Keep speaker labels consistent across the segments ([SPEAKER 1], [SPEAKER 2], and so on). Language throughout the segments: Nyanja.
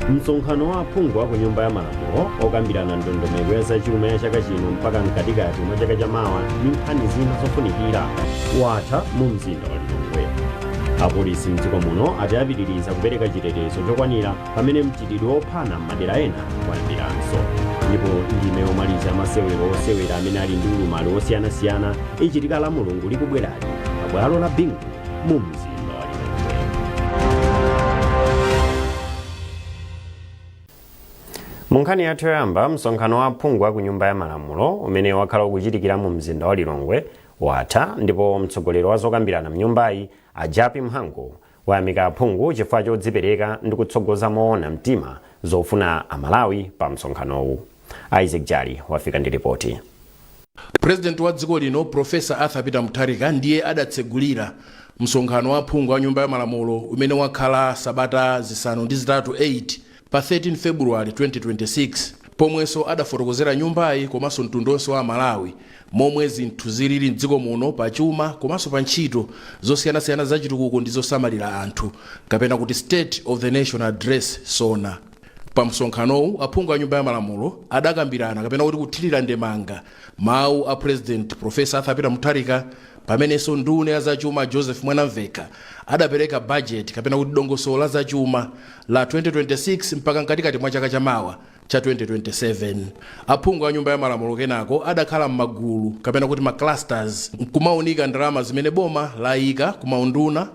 [SPEAKER 1] Msonkhano wa aphungu a ku Nyumba ya Malamulo okambirana ndondomeko ya zachuma ya chaka chino mpaka mkatikati mwa chaka chamawa ndi nkhani zina zofunikira watha mu mzinda wa Lilongwe. Apolisi mdziko muno ati apitiriza kupereka chitetezo chokwanira pamene mchitidwe wophana m'madera ena wayambiranso. Ndipo ndime yomaliza masewero osewera amene ali ndi ulumali osiyanasiyana ichitika la Mulungu likubwerali pabwalo la Bingu mu mzinda wa Lilongwe. Mu nkhani yathu yoyamba, msonkhano wa aphungu a ku Nyumba ya Malamulo umene wakhala ukuchitikira mu mzinda wa Lilongwe watha, ndipo mtsogoleri wa zokambirana mnyumbayi, a Jappie Mhango, wayamika aphungu chifukwa chodzipereka ndi kutsogoza moona mtima zofuna Amalawi pa msonkhanowu. Isaac Jali wafika ndi ripoti.
[SPEAKER 2] President wa dziko lino, Professor Arthur Peter Mutharika, ndiye adatsegulira msonkhano wa aphungu a Nyumba ya Malamulo umene wakhala sabata 8 8 pa 13 February 2026, pomwenso adafotokozera nyumbayi komanso mtundu wonse wa Amalawi momwe zinthu zilili mdziko muno pa chuma komanso pa ntchito zosiyanasiyana zachitukuko ndi zosamalira anthu, kapena kuti State of the Nation Address, SONA. Pa msonkhanowu, aphungu a Nyumba ya Malamulo adakambirana kapena kuti kuthirira ndemanga mawu a President Professor Arthur Peter Mutharika, pamenenso nduna ya zachuma Joseph Mwanamvekha adapereka budget kapena kuti dongosolo la zachuma la 2026 mpaka mkatikati mwa chaka chamawa cha 2027. Aphungu a Nyumba ya Malamulo kenako adakhala m'magulu kapena kuti ma clusters nkumaunika ndalama zimene boma layika kumaunduna,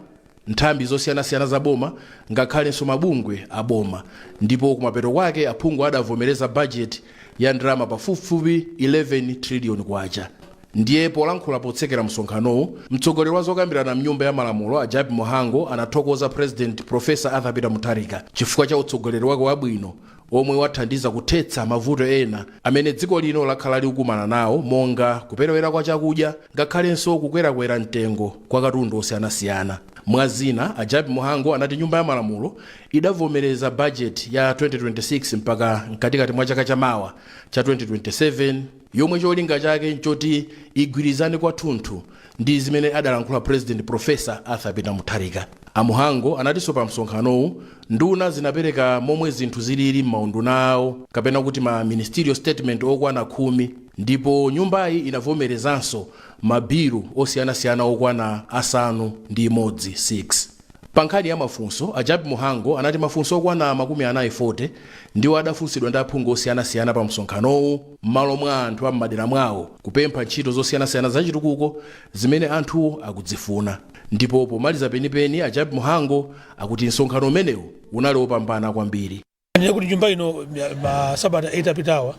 [SPEAKER 2] nthambi zosiyanasiyana za boma ngakhalenso mabungwe a boma, ndipo kumapeto kwake aphungu adavomereza bajeti ya ndalama pafupifupi 11 trillion kwacha. Ndiye polankhula potsekera msonkhanowu, mtsogoleri wa zokambirana mnyumba ya Malamulo a Jappie Mhango anathokoza President Professor Arthur Peter Mutharika chifukwa cha utsogoleri wake wabwino omwe wathandiza kuthetsa mavuto ena amene dziko lino lakhala likukumana nawo, monga kuperewera kwa chakudya ngakhalenso kukwerakwera mtengo kwa katundu osiyanasiyana. Mwa zina, a Jappie Mhango anati Nyumba ya Malamulo idavomereza bajeti ya 2026 mpaka mkatikati mwa chaka chamawa cha 2027, yomwe cholinga chake nchoti igwirizane kwathunthu ndi zimene adalankhula President Professor Arthur Peter Mutharika. A Mhango anatinso pa msonkhanowu nduna zinapereka momwe zinthu zilili m'maunduna awo kapena kuti ma ministerial statement okwana 10, ndipo nyumbayi inavomerezanso mabilu osiyanasiyana okwana 6 6. Pa nkhani ya mafunso, a Jappie Mhango anati mafunso okwana 40 ndiwo adafunsidwa ndi aphungu osiyanasiyana pa msonkhanowu m'malo mwa anthu a m'madera mwawo, kupempha ntchito zosiyanasiyana zachitukuko zimene anthuwo akudzifuna. Ndipo pomaliza penipeni, a Jappie Mhango akuti msonkhano umenewu unali wopambana kwambiri.
[SPEAKER 3] Ndine kuti nyumba ino masabata 8 apitawa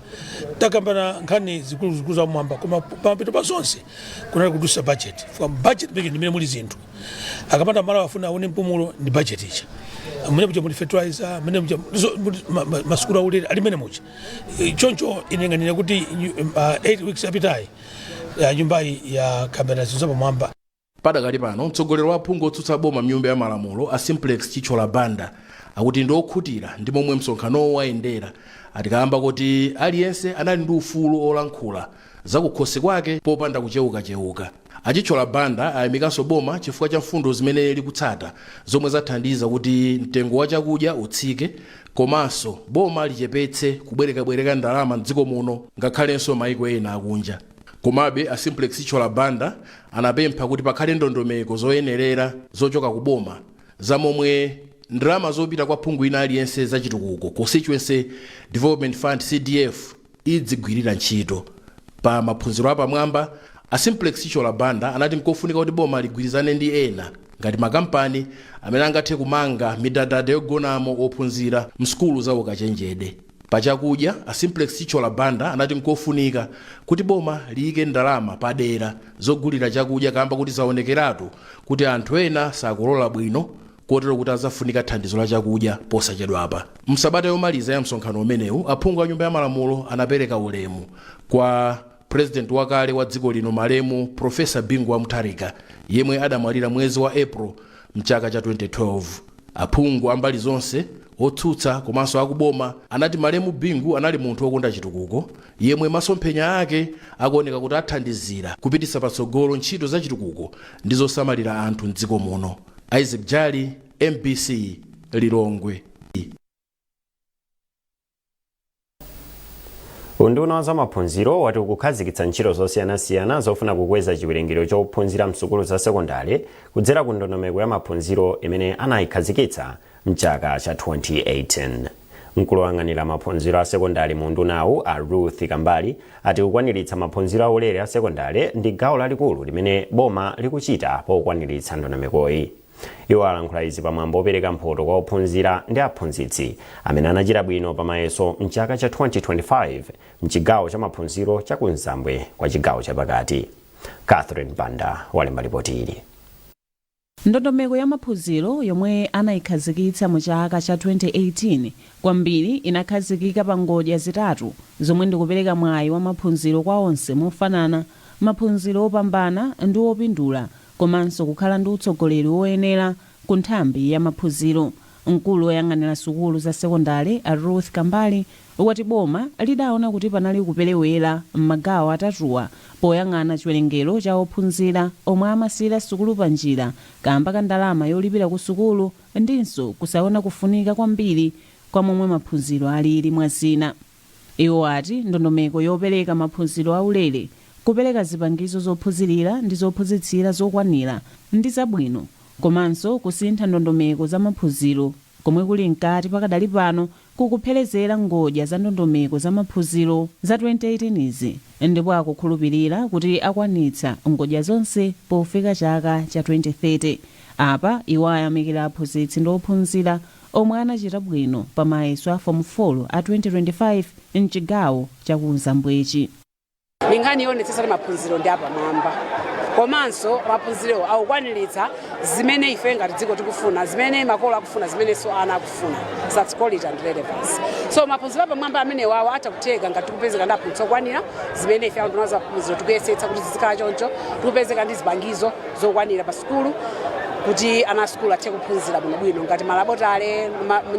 [SPEAKER 3] takambana nkhani zikuluzikulu za mwamba, koma pamapeto pa zonse kunali kudusa budget. For budget peke ndimene muli zinthu akamata Malawi afuna aone mpumulo ndi budget icha, mmene muja muli fertilizer, mmene muja masukulu aulere ali mmene muja. Choncho ine nganene kuti 8 weeks apitayi nyumbayi yakambana zinthu zapamwamba.
[SPEAKER 2] Padakali pano, mtsogoleri wa aphungu otsutsa boma mnyumba ya Malamulo a Simplex Chithyola Banda akuti ndi okhutira ndi momwe msonkhanowo wayendera, ati kamba kuti aliyense anali ndi ufulu olankhula zakukhosi kwake popanda kuchewukachewuka. A Chithyola Banda ayamikanso boma chifukwa cha mfundo zimene likutsata zomwe zathandiza kuti mtengo wa chakudya utsike komanso boma lichepetse kubwerekabwereka ndalama mdziko muno ngakhalenso maiko ena akunja. Komabe, a Simplex Chithyola Banda anapempha kuti pakhale ndondomeko zoyenerera zochoka ku boma za momwe ndalama zopita kwa phungu ina aliyense zachitukuko, Constituency Development Fund, CDF, idzigwirira ntchito. Pa maphunziro apamwamba, a Simplex Chithyola Banda anati nkofunika kuti boma ligwirizane ndi ena ngati makampani amene angathe kumanga midadada yogonamo ophunzira msukulu za ukachenjede. Pachakudya, a Simplex Chithyola Banda anati nkofunika kuti boma liyike ndalama padera zogulira chakudya kamba kuti zaonekeratu kuti anthu ena sakolola bwino, kotero kuti azafunika thandizo la chakudya posachedwapa. Msabata yomaliza ya msonkhano umenewu, aphungu a Nyumba ya Malamulo anapereka ulemu kwa President wakale wa dziko lino, malemu Professor Bingu wa Mutharika, yemwe adamwalira mwezi wa April mchaka cha 2012. Aphungu ambali zonse, otsutsa komanso akuboma, anati malemu Bingu anali munthu wokonda chitukuko yemwe masomphenya ake akuoneka kuti athandizira kupititsa patsogolo ntchito za chitukuko ndi zosamalira anthu mdziko muno. Isaac Jali, MBC, Lilongwe.
[SPEAKER 1] Unduna wa zamaphunziro wati ukukhazikitsa ntchito zosiyanasiyana zofuna kukweza chiwerengero chophunzira msukulu za sekondale kudzera ku ndondomeko ya maphunziro imene anayikhazikitsa mchaka cha 2018. Mkulu woyang'anira maphunziro a sekondale mu undunawu, a Ruth Kambali, ati kukwaniritsa maphunziro aulere a sekondale ndi gawo lalikulu limene boma likuchita pokwaniritsa ndondomekoyi. Iwo alankhula izi pamwambo opereka mphoto kwa ophunzira ndi aphunzitsi amene anachita bwino pamayeso mchaka cha 2025 mchigawo cha maphunziro cha kumzambwe kwa chigawo chapakati. Catherine Banda walemba ripoti ili.
[SPEAKER 4] Ndondomeko ya maphunziro yomwe anayikhazikitsa mu chaka cha 2018 kwambiri inakhazikika pa ngodya zitatu, zomwe ndikupereka mwayi wa maphunziro kwa onse mofanana, maphunziro opambana ndi opindula, komanso kukhala ndi utsogoleri woyenera ku nthambi ya maphunziro. Mkulu woyang'anira sukulu za sekondale, a Ruth Kambali, wati boma lidaona kuti panali kuperewera m'magawo atatuwa poyang'ana chiwerengero cha ophunzira omwe amasiyira sukulu panjira kamba ka ndalama yolipira ku sukulu, ndinso kusaona kufunika kwambiri kwa momwe maphunziro alili, mwa zina. Iwo ati ndondomeko yopereka maphunziro aulere, kupereka zipangizo zophunzirira ndi zophunzitsira zokwanira ndi zabwino, komanso kusintha ndondomeko za maphunziro komwe kuli mkati pakadali pano kukupherezera ngodya za ndondomeko za maphunziro za 2018 izi, ndipo akukhulupirira kuti akwanitsa ngodya zonse pofika chaka cha 2030. Apa iwo ayamikira aphunzitsi ndi ophunzira omwe anachita bwino pa mayeso a Form 4 a 2025 mchigawo chakumzambwechi.
[SPEAKER 5] Ndi nkhani yoonetsetsa kuti maphunziro ndi apamwamba, komanso maphunzirowo akukwaniritsa zimene ife ngati dziko tikufuna, zimene makolo akufuna, zimenenso ana akufuna. That's quality and relevance. So maphunziro apamwamba amenewawo atha kutheka ngati tikupezeka ndi aphunzitsi okwanira, zimene ife a unduna za maphunziro tikuyesetsa kuti zizikhala choncho, tikupezeka ndi zipangizo zokwanira pa sukulu kuti ana a sukulu athe kuphunzira bwinobwino, ngati ma laboratory,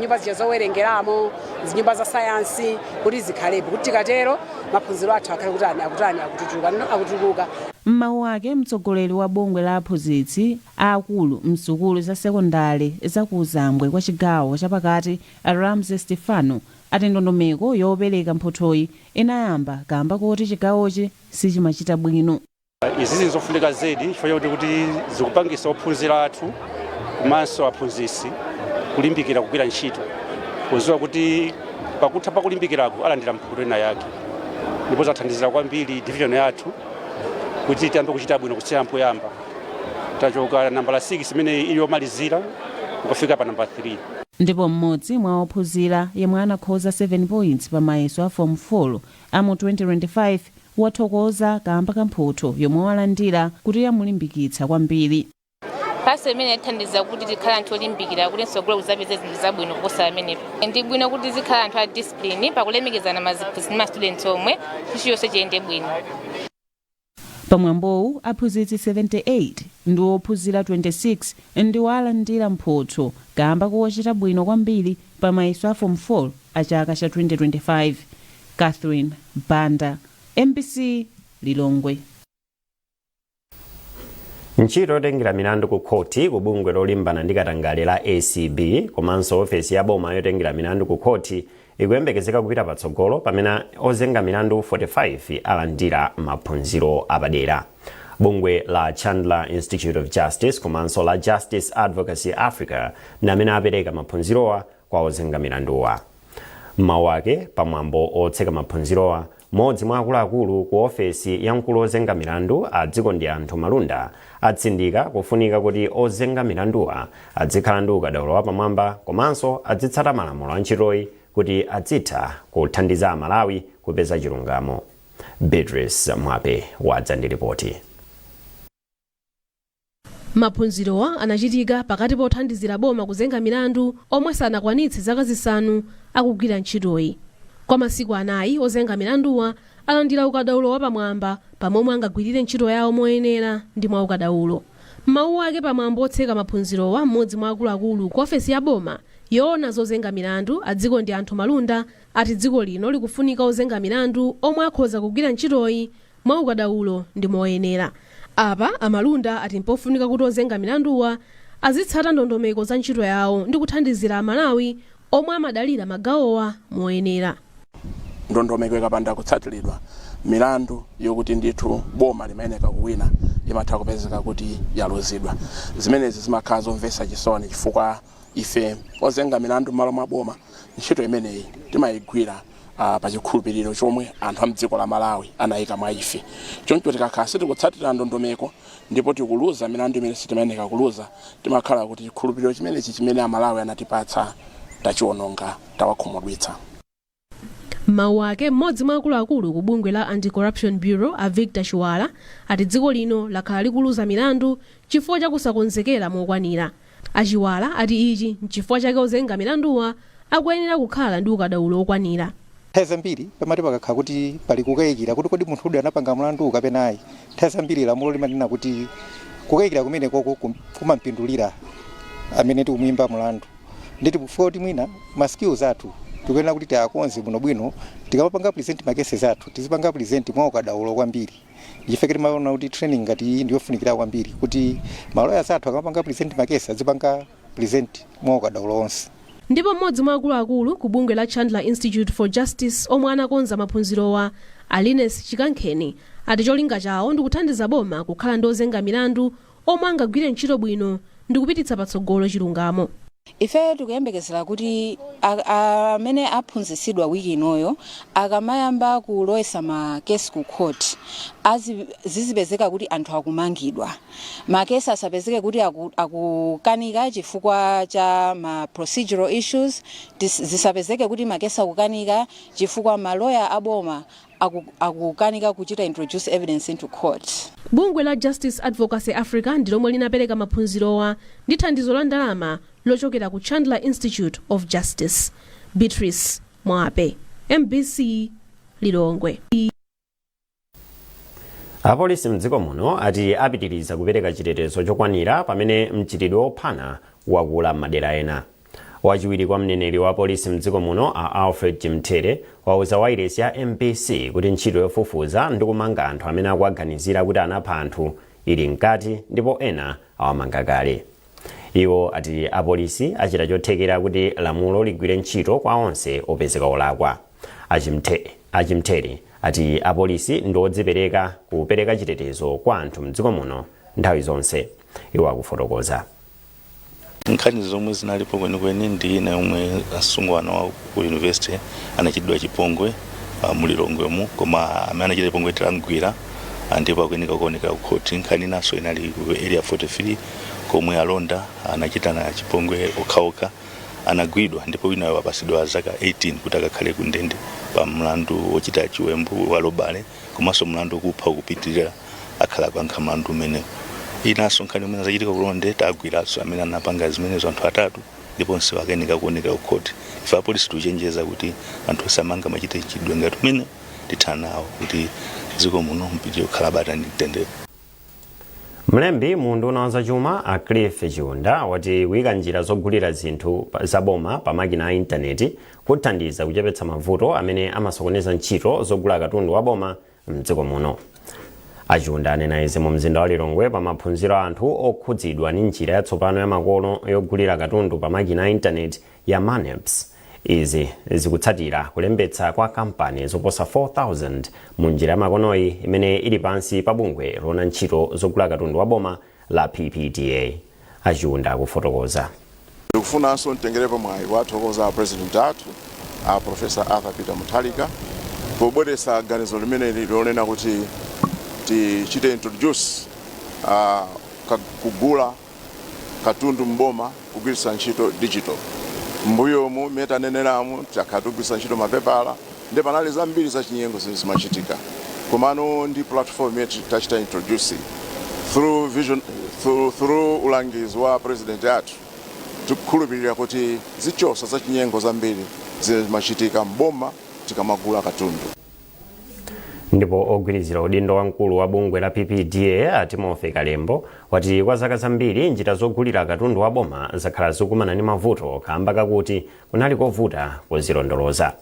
[SPEAKER 5] nyumba zija zowerengeramo, zinyumba za sayansi, kuti zikhalepo, kuti tikatero maphunziro athu akhale kuti ani akutani, akututuka, akutukuka.
[SPEAKER 4] M'mawu ake, mtsogoleri wa bungwe la aphunzitsi aakulu msukulu za sekondale za kuzambwe kwa chigawo chapakati, Ramsey Stefano, ati ndondomeko yopereka mphothoyi inayamba kamba koti chigawochi sichimachita bwino.
[SPEAKER 6] Izi zofunika zedi chifukwa chakuti kuti zikupangisa ophunzira athu komanso aphunzitsi kulimbikira kugwira ntchito, kudziwa kuti pakutha pakulimbikirako alandira mphoto ina yake, ndipo zathandizira kwambiri division yathu kuti tiyambe kuchita bwino kusiyana poyamba. Tachoka nambala 6 imene ili yomalizira kukafika pa namba 3.
[SPEAKER 4] Ndipo mmodzi mwa ophunzira yemwe anakhoza 7 points pa mayeso a Form 4 amu 2025 wathokoza kamba ka mphotho yomwe walandira kuti yamulimbikitsa kwambiri.
[SPEAKER 7] Mphatso imene yatithandiza kuti tikhale anthu olimbikira kuti mtsogolo kuzapeza zinthu zabwino kuposa pamenepo. Ndi bwino kuti tizikhala anthu a discipline pakulemekezana maziphunzitsi ndi ma students omwe, chilichonse chiyende bwino.
[SPEAKER 4] Pamwambowu, aphunzitsi 78 ndi ophunzira 26 ndiwo alandira mphotho kamba kochita bwino kwambiri pa mayeso a Form 4 a chaka cha 2025. Catherine Banda, MBC, Lilongwe.
[SPEAKER 1] Ntchito yotengera milandu ku khoti ku bungwe lolimbana ndi katangale la ACB komanso ofesi ya boma yotengera milandu ku khoti ikuyembekezeka kupita patsogolo pamene ozenga milandu 45 alandira maphunziro apadera. Bungwe la Chandler Institute of Justice komanso la Justice Advocacy Africa ndi amene apereka maphunzirowa kwa ozenga milanduwa. M'mawu ake pamwambo otseka maphunzirowa, mmodzi mwa akuluakulu ku ofesi ya mkulu ozenga milandu, a Dziko ndi Anthu Malunda, atsindika kufunika kuti ozenga milanduwa adzikhala ndi ukadaulo wapamwamba komanso adzitsata malamulo a ntchitoyi kuti adzitha kuthandiza Amalawi kupeza chilungamo. Beatrice Mwape wadza ndi ripoti.
[SPEAKER 8] Maphunzirowa anachitika pakati pothandizira boma kuzenga milandu omwe sanakwanitse zaka 5 akugwira ntchitoyi. Kwa masiku 4, ozenga milanduwa alandira ukadaulo wapamwamba pamomwe angagwirire ntchito yawo moyenera ndi mwa ukadaulo. M'mawu ake pamwambo otseka maphunzirowa, mmodzi mwa akuluakulu ku ofesi ya boma yoona zozenga milandu, a Dziko ndi Anthu Malunda, ati dziko lino likufunika ozenga milandu omwe akhoza kugwira ntchitoyi mwa ukadaulo ndi moyenera. Apa amalunda ati mpofunika kuti ozenga milanduwa azitsata ndondomeko za ntchito yawo ndi kuthandizira Amalawi omwe amadalira magawowa moyenera.
[SPEAKER 9] Ndondomeko ikapanda kutsatiridwa, milandu yokuti ndithu boma limayeneka kuwina imatha kupezeka kuti yaluzidwa. Zimenezi zimakhala zomvetsa chisoni, chifukwa ife ozenga milandu m'malo mwa boma ntchito imeneyi timayigwira pa chikhulupiriro chomwe anthu a mdziko la Malawi anayika mwa ife. Choncho tikakhala sitikutsatira ndondomeko ndipo tikuluza milandu imene sitimayeneka kuluza, timakhala kuti chikhulupiriro chimenechi chimene Amalawi anatipatsa tachiwononga, tawakhumudwitsa.
[SPEAKER 8] Mawu ake mmodzi mwa akuluakulu ku bungwe la Anti-Corruption Bureau, a Victor Chiwala, ati dziko lino lakhala likuluza milandu chifukwa chakusakonzekera mokwanira. Achiwala ati ichi nchifukwa chake ozenga milanduwa akuyenera kukhala ndi ukadaulo okwanira.
[SPEAKER 10] Nthawi zambiri pamati pakakhala kuti pali kukayikira kuti kodi munthu uyu anapanga mlandu kapena ayi, nthawi zambiri lamulo limanena kuti kukayikira kumene koko kumampindulira amene tikumuyimba mlandu. Nditi kufika kuti mwina ma skills athu tikuyenera kuti tiakonze bwinobwino. Tikamapanga present ma cases athu, tizipanga present mwa ukadaulo kwambiri. Ndichifukwa timaona kuti training ngati iyi ndiyofunikira kwambiri, kuti ma lawyers athu akamapanga present ma case azipanga present mwa ukadaulo onse.
[SPEAKER 8] Ndipo mmodzi mwa akuluakulu ku bungwe la Chandler Institute for Justice omwe anakonza maphunzirowa, Alines Chikankheni, ati cholinga chawo ndikuthandiza boma kukhala ndi ozenga milandu omwe angagwire ntchito bwino ndi kupititsa patsogolo chilungamo.
[SPEAKER 11] Ife tikuyembekezera kuti amene aphunzitsidwa wiki inoyo akamayamba kulowesa ma case ku court, zizipezeka kuti anthu akumangidwa, ma case asapezeke kuti akukanika chifukwa cha ma procedural issues, zisapezeke kuti ma case akukanika chifukwa maloya aboma akukanika kuchita introduce evidence into court.
[SPEAKER 8] Bungwe la Justice Advocacy Africa ndi lomwe linapereka maphunzirowa ndi thandizo la ndalama lochokera ku Chandler Institute of Justice. Beatrice Mwape, MBC, Lilongwe.
[SPEAKER 1] Apolisi mdziko muno ati apitiriza kupereka chitetezo chokwanira pamene mchitidwe wophana wakula m'madera ena. Wachiwiri kwa mneneri wa polisi mdziko muno, a Alfred Chimthere, wauza wailesi ya MBC kuti ntchito yofufuza ndi kumanga anthu amene akuwaganizira kuti anapha anthu ili mkati ndipo ena awamanga kale. Iwo ati apolisi achita chothekera kuti lamulo ligwire ntchito kwa onse opezeka olakwa. Achimthere ati apolisi ndi odzipereka kupereka chitetezo kwa anthu mdziko muno nthawi zonse. Iwo akufotokoza.
[SPEAKER 12] Nkhani zomwe zinalipo kwenikweni ndi ina yomwe asungwana wa ku university anachitidwa chipongwe mulilongwemu, koma amene anachita chipongwe tilamgwira ndipo akuyeneka kuonekera ku khoti. Nkhani inanso inali ku Area 43 komwe alonda anachitana chipongwe okhaokha, anagwidwa ndipo winayo wapasidwa zaka 18 kuti akakhale ku ndende pa mlandu wochita chiwembu wa robbery komanso mlandu wokupha ukupitirira, akhala kuyankha mlandu umenewo. Inanso nkhani imene zachitika kulonde, tagwiranso amene anapanga zimenezo, anthu atatu, ndipo onse akayeneka kuonekera ku khoti. Ife apolisi tikuchenjeza kuti anthu osamanga machite chidwe ngati umene tithana nawo kuti dziko muno mpitire kukhala bata ndi mtendere.
[SPEAKER 1] Mlembi mu unduna wa zachuma, a Cliff Chiunda, wati kuyika njira zogulira zinthu zaboma pa makina a intaneti kuthandiza kuchepetsa mavuto amene amasokoneza ntchito zogula katundu wa boma mdziko muno. Achiunda anena izi mu mzinda wa Lilongwe pa maphunziro a anthu okhudzidwa ndi njira yatsopano ya makono yogulira katundu pa makina a intaneti ya MANEPS. Izi zikutsatira kulembetsa kwa kampani zoposa 4000 mu njira ya makonoyi imene ili pansi pa bungwe loona ntchito zogula katundu wa boma la PPDA. Achiunda akufotokoza.
[SPEAKER 13] Ndikufunanso mtengerepo mwayi kuwathokoza a President athu, a Professor Arthur Peter Mutharika, pobweretsa ganizo limeneli lonena kuti tichite introduce kugula katundu mboma kugwiritsa ntchito digital. Mbuyomu mmene taneneramu, takhala tikugwiritsa ntchito mapepala ndi panali zambiri zachinyengo zimene zimachitika. Komano ndi platform imene tachita introduce through vision, through ulangizi wa President athu, tikukhulupirira kuti zichosa zachinyengo zambiri zimene zimachitika mboma tikamagula katundu.
[SPEAKER 1] Ndipo ogwirizira udindo wamkulu wa bungwe la PPDA, a Timothy Kalembo, wati kwa zaka zambiri njira zogulira katundu wa boma zakhala zikukumana ndi mavuto kamba kakuti kunali kovuta kuzilondoloza.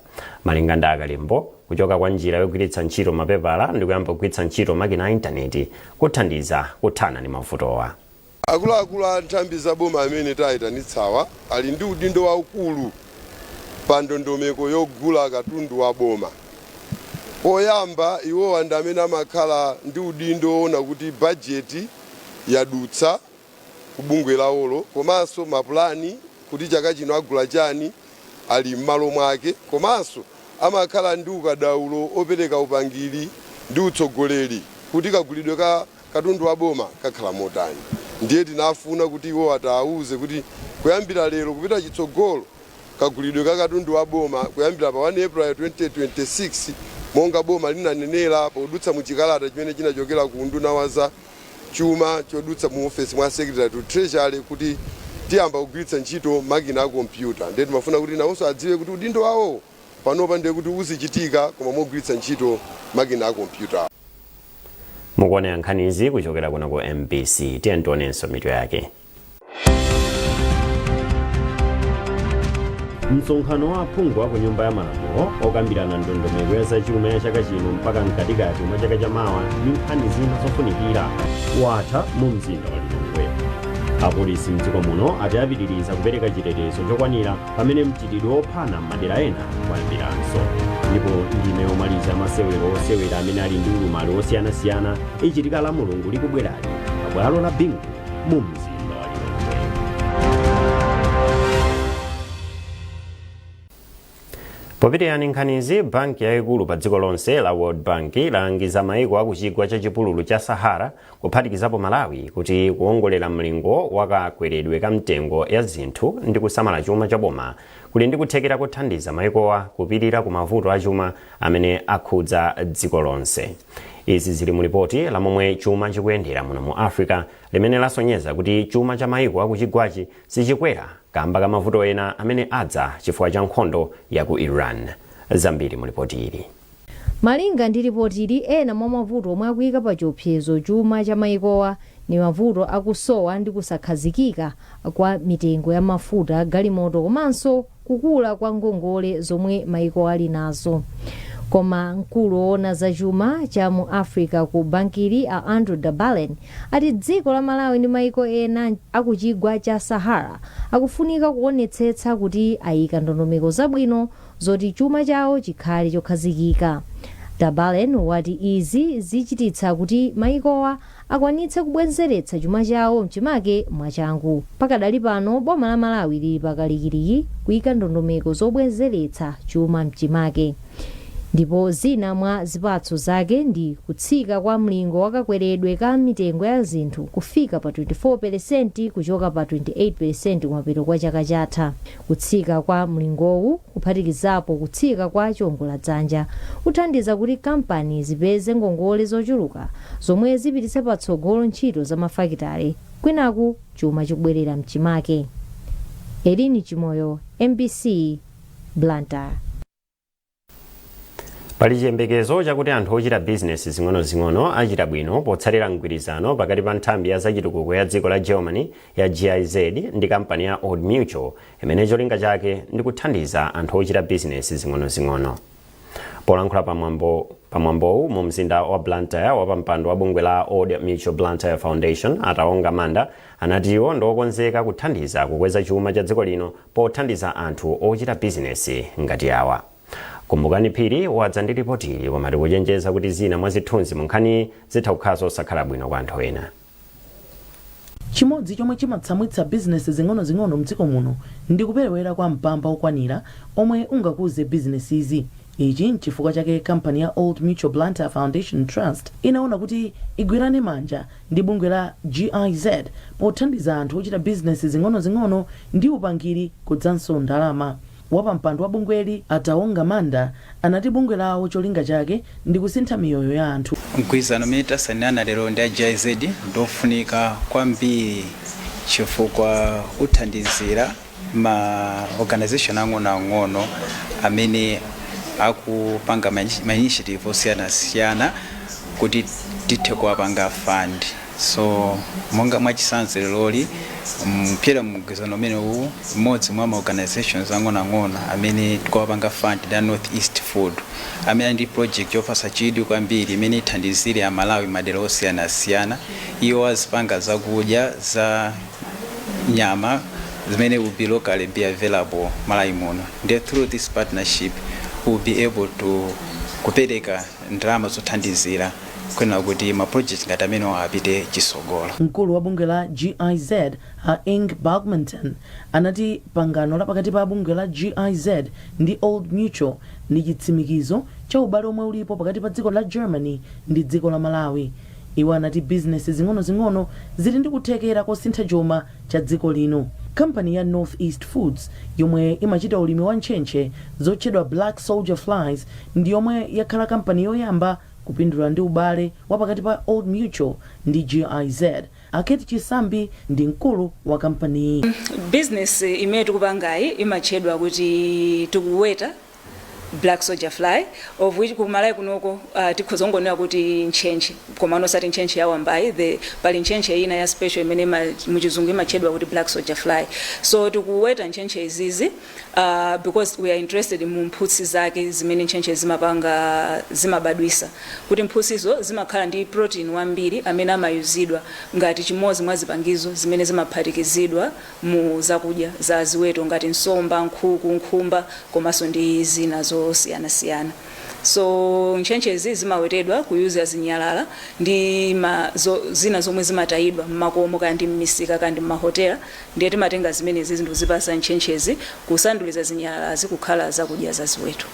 [SPEAKER 1] Malinga ndi Akalembo, kuchoka kwa njira yogwiritsa ntchito mapepala ndi kuyamba kugwiritsa ntchito makina a intaneti kuthandiza kuthana ndi mavutowa.
[SPEAKER 14] Akuluakulu a nthambi za boma amene tayitanitsawa ali ndi udindo waukulu pa ndondomeko yogula katundu wa boma. Poyamba, iwowa ndi amene amakhala ndi udindo woona kuti bajeti yadutsa ku bungwe lawolo, komanso mapulani kuti chaka chino agula chani ali m'malo mwake, komanso amakhala ndi ukadaulo opereka upangiri ndi utsogoleri kuti kagulidwe ka katundu wa boma kakhala motani. Ndiye tinafuna kuti iwo atawuze kuti kuyambira lero kupita chitsogolo, kagulidwe ka katundu wa boma kuyambira pa 1 April 2026, monga boma linanenera podutsa mu chikalata chimene chinachokera ku unduna wa za chuma chodutsa mu ofesi mwa Secretary to Treasury, kuti tiyamba kugwiritsa ntchito makina a kompyuta. Ndiye timafuna kuti nawonso adziwe kuti udindo wawo panopa ndiye kuti uzichitika koma mogwiritsa ntchito makina a kompyuta.
[SPEAKER 1] Mukuonera nkhanizi kuchokera kuno ku MBC. Tiye tionenso mitu yake. Msonkhano wa aphungu a ku Nyumba ya Malamulo okambirana ndondomeko ya zachuma ya chaka chino mpaka mkatikati mwa chaka chamawa ndi nkhani zina zofunikira watha mu mzinda wa Lilongwe. Apolisi mdziko muno ati apitiriza kupereka chitetezo chokwanira pamene mchitidwe wophana m'madera ena wayambiranso. Ndipo ndime yomaliza masewero osewera amene ali ndi ulumali osiyanasiyana ichitika la Mulungu likubwerali pabwalo la Bingu mu mzinda wa Lilongwe. Popitirani nkhanizi, banki yayikulu pa dziko lonse la World Bank lalangiza maiko aku chigwa cha chipululu cha Sahara, kuphatikizapo Malawi, kuti kuwongolera mlingo wa kakweredwe ka mtengo ya zinthu ndi kusamala chuma cha boma kuli ndi kuthekera kothandiza maikowa kupirira ku mavuto achuma amene akhudza dziko lonse. Izi zili mu lipoti la momwe chuma chikuyendera muno mu Africa limene lasonyeza kuti chuma cha maiko akuchigwachi sichikwera kamba ka mavuto ena amene adza chifukwa cha nkhondo ya ku Iran. Zambiri mu lipoti ili.
[SPEAKER 15] Malinga ndi lipotili, ena mwa mavuto omwe akuyika pa chiopsezo chuma cha maikowa ndi mavuto akusowa ndi kusakhazikika kwa mitengo ya mafuta a galimoto komanso kukula kwa ngongole zomwe maikowa ali nazo. Koma mkulu woona za chuma cha mu Africa ku bankili, a Andrew Dabalen, ati dziko la Malawi ndi maiko ena akuchigwa cha Sahara akufunika kuonetsetsa kuti ayika ndondomeko zabwino zoti chuma chawo chikhale chokhazikika. Dabalen wati izi zichititsa kuti maikowa akwanitse kubwenzeretsa chuma chawo mchimake mwachangu. Pakadali pano, boma la Malawi lili pakalikiliki kuyika ndondomeko zobwenzeretsa chuma mchimake, ndipo zina mwa zipatso zake ndi kutsika kwa mlingo wa kakweredwe ka mitengo ya zinthu kufika pa 24% kuchoka pa 28% kumapeto kwa chaka chatha. Kutsika kwa mlingowu, kuphatikizapo kutsika kwa chiwongoladzanja, kuthandiza kuti kampani zipeze ngongole zochuluka zomwe zipititse patsogolo ntchito za mafakitale, kwinaku chuma chikubwerera mchimake. Elini Chimoyo, MBC, Blantyre.
[SPEAKER 1] Pali chiyembekezo chakuti anthu ochita bizinesi zing'onozing'ono achita bwino potsatira mgwirizano pakati pa nthambi ya zachitukuko ya dziko la Germany ya GIZ ndi kampani ya Old Mutual, imene cholinga chake ndi kuthandiza anthu ochita bizinesi zing'onozing'ono. Polankhula pamwambowu mu mzinda wa Blantyre, wapampando wa bungwe la Old Mutual Blantyre Foundation, a Taonga Manda, anati iwo ndiokonzeka kuthandiza kukweza chuma cha dziko lino pothandiza anthu ochita bizinesi ngati awa. Kumbukani Phiri wadza ndi ripoti ili, koma tikuchenjeza kuti zina mwa zithunzi mu nkhaniyi zitha kukhala zosakhala bwino kwa anthu ena.
[SPEAKER 16] Chimodzi chomwe chimatsamwitsa bizinesi zing'onozing'ono mdziko muno ndi kuperewera kwa mpamba okwanira omwe ungakuze bizinesizi. Ichi nchifukwa chake kampani ya Old Mutual Blantyre Foundation Trust inaona kuti igwirane manja ndi bungwe la GIZ pothandiza anthu ochita bizinesi zing'onozing'ono ndi upangiri kudzanso ndalama. Wapampando wa bungweli, a Taonga Manda, anati bungwe lawo cholinga chake ndi kusintha miyoyo ya anthu.
[SPEAKER 17] Mgwirizano umene tasainirana lero ndi a GIZ ndiofunika kwambiri chifukwa uthandizira ma organization ang'onoang'ono amene akupanga ma initiative osiyanasiyana kuti tithe kuwapanga fund. So monga mwachitsanzo, leroli kupyolera mu mgwirizano umenewu, mmodzi mwa ma organizations ang'onoang'ono amene tikuwapanga fund ndi a North East Food, amene ali ndi project yopatsa chidwi kwambiri imene ithandizire Amalawi madera osiyanasiyana. Iwo azipanga zakudya za nyama zimene will be locally be available Malawi muno. Ndiye through this partnership we'll be able to Kupereka ndalama zothandizira kuyenera kuti ma project ngati amenewa apite chisogolo.
[SPEAKER 16] Mkulu wa bungwe la GIZ a Inge Baumgarten anati pangano la pakati pa bungwe la GIZ ndi Old Mutual ndi chitsimikizo cha ubale omwe ulipo pakati pa dziko la Germany ndi dziko la Malawi. Iwo anati bizinesi zing'onozing'ono zili ndi kuthekera kosintha chuma cha dziko lino. Kampani ya North East Foods yomwe imachita ulimi wa ntchentche zotchedwa black soldier flies ndi yomwe yakhala kampani yoyamba kupindula ndi ubale wa pakati pa Old Mutual ndi GIZ. A Kate Chisambi ndi mkulu wa kampaniyi.
[SPEAKER 18] Business imene tikupangayi imatchedwa kuti tikuweta black soldier fly, of which ku Malawi kunoko tikhoza kungonena kuti ntchentche, koma osati ntchentche ya wambayi. Pali ntchentche ina ya special imene muchizungu imatchedwa kuti black soldier fly. So tikuweta ntchentche izizi because we are interested mu mphutsi zake zimene ntchentche zimapanga, zimabadwisa, kuti mphutsizo zimakhala ndi protein wambiri amene amayuzidwa ngati chimodzi mwa zipangizo zimene zimaphatikizidwa mu zakudya za ziweto ngati nsomba, nkhuku, nkhumba komanso ndi zina zosiyanasiyana. So ntchentchezi zimawetedwa kuyuza zinyalala ndi zina zomwe zimatayidwa mmakomo, kaya ndi mmisika, kaya ndi mmahotela. Ndiye timatenga zimenezi zinthu zipasa ntchentchezi kusanduliza zinyalalazi kukhala zakudya za ziweto.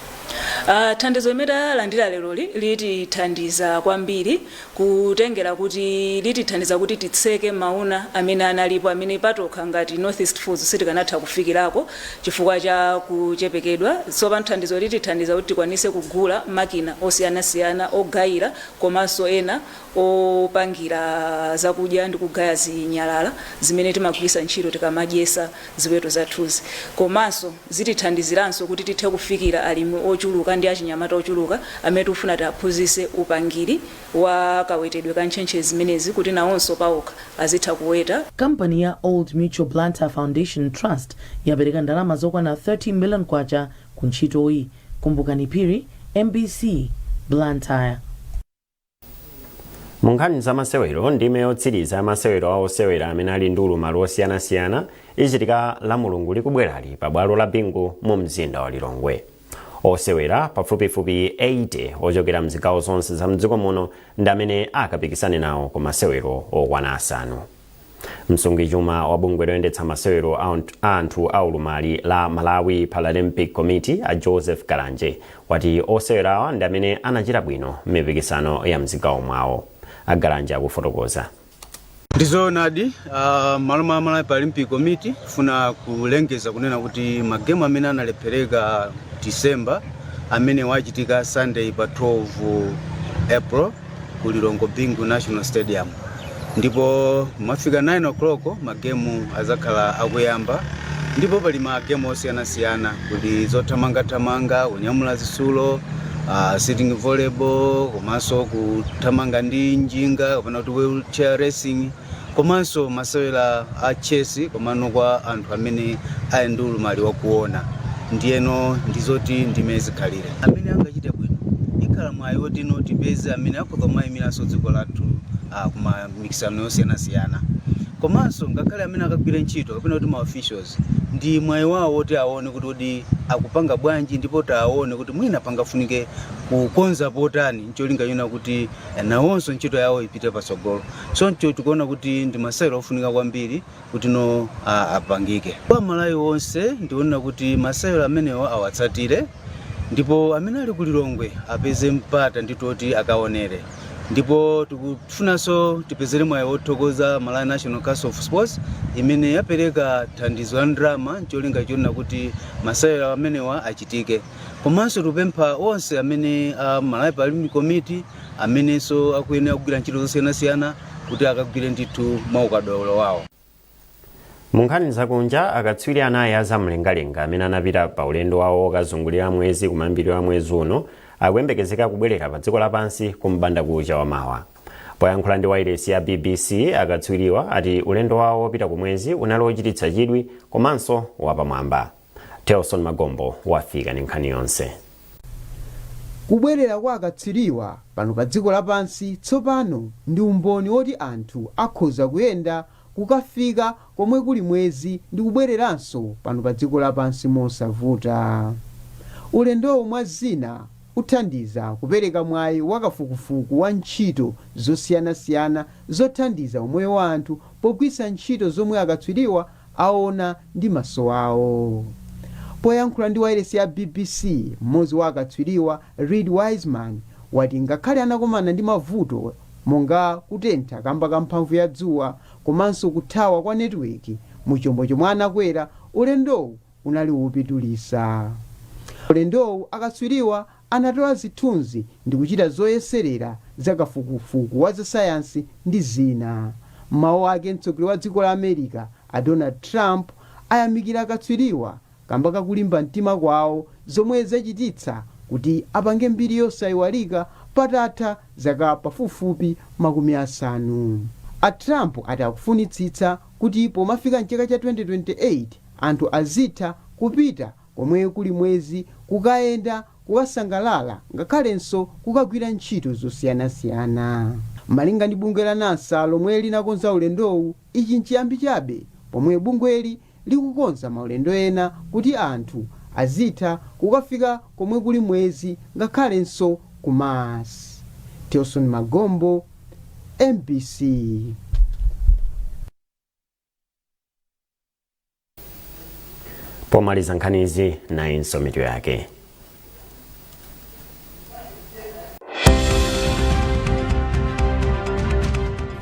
[SPEAKER 18] Thandizo limene talandira leroli litithandiza kwambiri, kutengera kuti litithandiza kuti titseke mauna amene analipo, amene patokha ngati North East Foods sitikanatha kufikirako chifukwa cha kuchepekedwa. So pano thandizo litithandiza kuti tikwanise kugula makina osiyanasiyana ogayira komanso ena opangira zakudya ndi kugaya zinyalala zimene timagwiritsa ntchito tikamadyesa ziweto zathuzi. Komanso zitithandiziranso kuti tithe kufikira alimi ochuluka ndi achinyamata ochuluka amene tikufuna tiaphunzitse upangiri wa kawetedwe ka ntchentche zimenezi, kuti nawonso pawokha azitha kuweta.
[SPEAKER 16] Kampani ya Old Mutual Blantyre Foundation Trust yapereka ndalama zokwana 30 million kwacha ku ntchitoyi. Kumbukani Phiri, MBC, Blantyre.
[SPEAKER 1] Mu nkhani za masewero, ndime yotsiriza ya masewero a osewera amene ali ndi ulumali osiyanasiyana ichitika la Mulungu likubwerali pa bwalo la Bingu mu mzinda wa Lilongwe. Osewera pafupifupi 80 ochokera mzigawo zonse za mdziko muno ndi amene akapikisane nawo ku masewero okwana 5. Msungichuma wa bungwe loyendetsa masewero a anthu aulumali la Malawi Paralympic Committee, a Joseph Kalanje, wati osewerawa ndi amene anachita bwino m'mipikisano ya mzigawo mwawo. A Kalanje akufotokoza.
[SPEAKER 19] Ndizoonadi, malo mwa Malawi Paralympic Committee funa kulengeza kunena kuti magemu amene analephereka December, amene wachitika Sunday pa 12 April ku Lilongwe Bingu National Stadium, ndipo mafika 9 o'clock magemu azakhala akuyamba. Ndipo pali magemu osiyanasiyana, kuli zothamangathamanga, kunyamula zitsulo, sitting volleyball, komanso kuthamanga ndi njinga kapena kuti wheelchair racing, komanso masewera a chess, komano kwa anthu amene ali ndi ulumali wakuona. Ndiyeno ndizoti ndimene zikhalire. Amene angachite bwino, ikhala mwayi wotino tipeze amene akhoza kumayimiranso dziko lathu kuma mikisano yosiyanasiyana. Komanso ngakhale amene akagwire ntchito kapena kuti ma officials, ndi mwayi wawo woti aone kuti kodi akupanga bwanji, ndipo taone kuti mwina pangafunike kukonza potani, ncholinga chona kuti nawonso ntchito yawo ipite patsogolo. Choncho tikuona kuti ndi masewera ofunika kwambiri kuti no apangike. Kwa Malawi onse ndionena kuti masewera amenewo awatsatire, ndipo amene ali ku Lilongwe apeze mpata nditoti akaonere. Ndipo tikufunanso tipezere mwayi wothokoza Malawi National Council of Sports imene yapereka thandizo la ndalama ncholinga chonena kuti masewera amenewa achitike. Komanso tikupempha onse amene a Malawi Paralympic Committee amenenso akuyenera kugwira ntchito zosiyanasiyana kuti akagwire ndithu mwaukadaulo wawo.
[SPEAKER 1] Mu nkhani zakunja, akatswiri 4 a zamlengalenga amene anapita pa ulendo wawo okazungulira mwezi kumayambiriro a mwezi uno akuyembekezeka kubwerera pa dziko lapansi ku m'bandakucha wa mawa. Poyankhula ndi wailesi ya BBC, akatswiriwa ati ulendo wawo wopita ku mwezi unali wochititsa chidwi komanso wapamwamba. Telson Magombo wafika ndi nkhani yonse.
[SPEAKER 20] Kubwerera kwa akatswiriwa pano pa dziko lapansi tsopano ndi umboni woti anthu akhoza kuyenda kukafika komwe kuli mwezi ndi kubwereranso pano pa dziko lapansi mosavuta. Ulendowu mwa zina uthandiza kupereka mwayi wakafukufuku wa ntchito zosiyanasiyana zothandiza umoyo wa anthu pogwiritsa ntchito zomwe akatswiriwa aona ndi maso awo. Poyankhula ndi wailesi ya BBC, mmodzi wa akatswiriwa, Reid Wiseman, wati ngakhale anakumana ndi mavuto monga kutentha kamba ka mphamvu ya dzuwa komanso kuthawa kwa netiweki mu chombo chomwe anakwera, ulendowu unali wopindulitsa. Ulendowu akatswiriwa anatola zithunzi ndi kuchita zoyeserera zakafukufuku wa zasayansi ndi zina. M'mawu ake, mtsogoleri wa dziko la America a Donald Trump ayamikira akatswiriwa kamba kakulimba mtima kwawo zomwe zachititsa kuti apange mbiri yosayiwalika patatha zaka pafupifupi 50. A Trump ati akufunitsitsa kuti pomafika mchaka cha 2028 anthu azitha kupita komwe kuli mwezi kukayenda, kukasangalala ngakhalenso kukagwira ntchito zosiyanasiyana. Malinga ndi bungwe la NASA lomwe linakonza ulendowu, ichi nchiyambi chabe pomwe bungweli likukonza maulendo ena kuti anthu azitha kukafika komwe kuli mwezi ngakhalenso ku Mars. Tilson Magombo, MBC.
[SPEAKER 1] Pomaliza nkhanizi, nayinso mitu yake.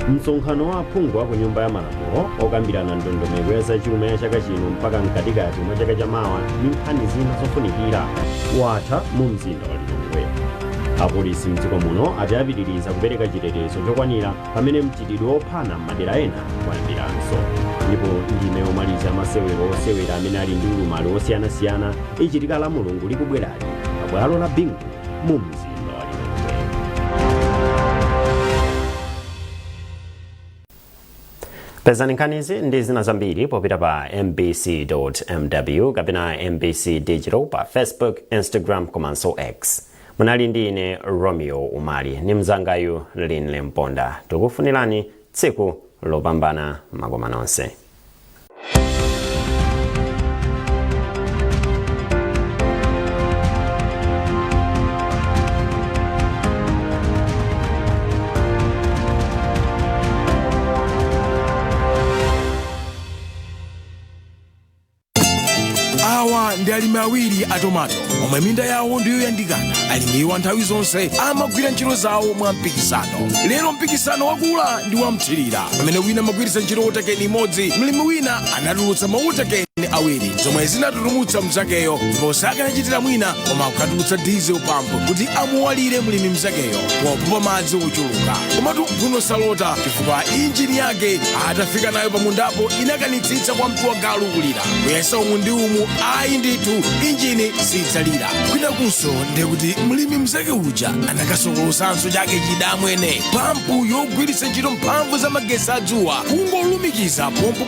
[SPEAKER 1] Msonkhano wa aphungu a ku Nyumba ya Malamulo okambirana ndondomeko ya zachuma ya chaka chino mpaka mkatikati mwa chaka chamawa ndi nkhani zina zofunikira watha mu mzinda wa Lilongwe. Apolisi mdziko muno ati apitiriza kupereka chitetezo chokwanira pamene mchitidwe wophana m'madera ena wayambiranso. Ndipo ndime yomaliza masewero osewera amene ali ndi ulumali osiyanasiyana ichitika la Mulungu likubwerali pabwalo la Bingu mu mzinda wa Lilongwe. Pezani nkhanizi ndi zina zambiri popita pa mbc.mw kapena MBC Digital pa Facebook, Instagram komanso X. Munali ndi ine Romeo Umali ndi mzangayu Linle Mponda. Tikufunirani tsiku lopambana, makoma nonse.
[SPEAKER 21] Awa ndi alimi awiri a tomato omwe minda yawo ndiyoyandikana. Alimiwa nthawi zonse amagwira ntchito zawo mwa mpikisano. Lero mpikisano wakula ndi wamthirira. Pamene wina amagwiritsa ntchito wotakeni imodzi, mlimi wina anatulutsa mawotakeni awiri zomwe zinatutumutsa mnzakeyo, ndipo sakanachitira mwina koma kukatulutsa diesel pump kuti amuwalire mlimi mnzakeyo popopa madzi ochuluka. Komatu mphuno salota, chifukwa injini yake atafika nayo pamundapo inakanitsitsa kwa mtu wa galu kulira. Kuyesa umu ndi umu, ayi ndithu, injini sidzalira. Kwinakunso ndiye kuti mlimi mnzake uja anakasokolosanso chake chidamwene, pampu yogwiritsa ntchito mphamvu za magetsi adzuwa, kungolumikiza pompo.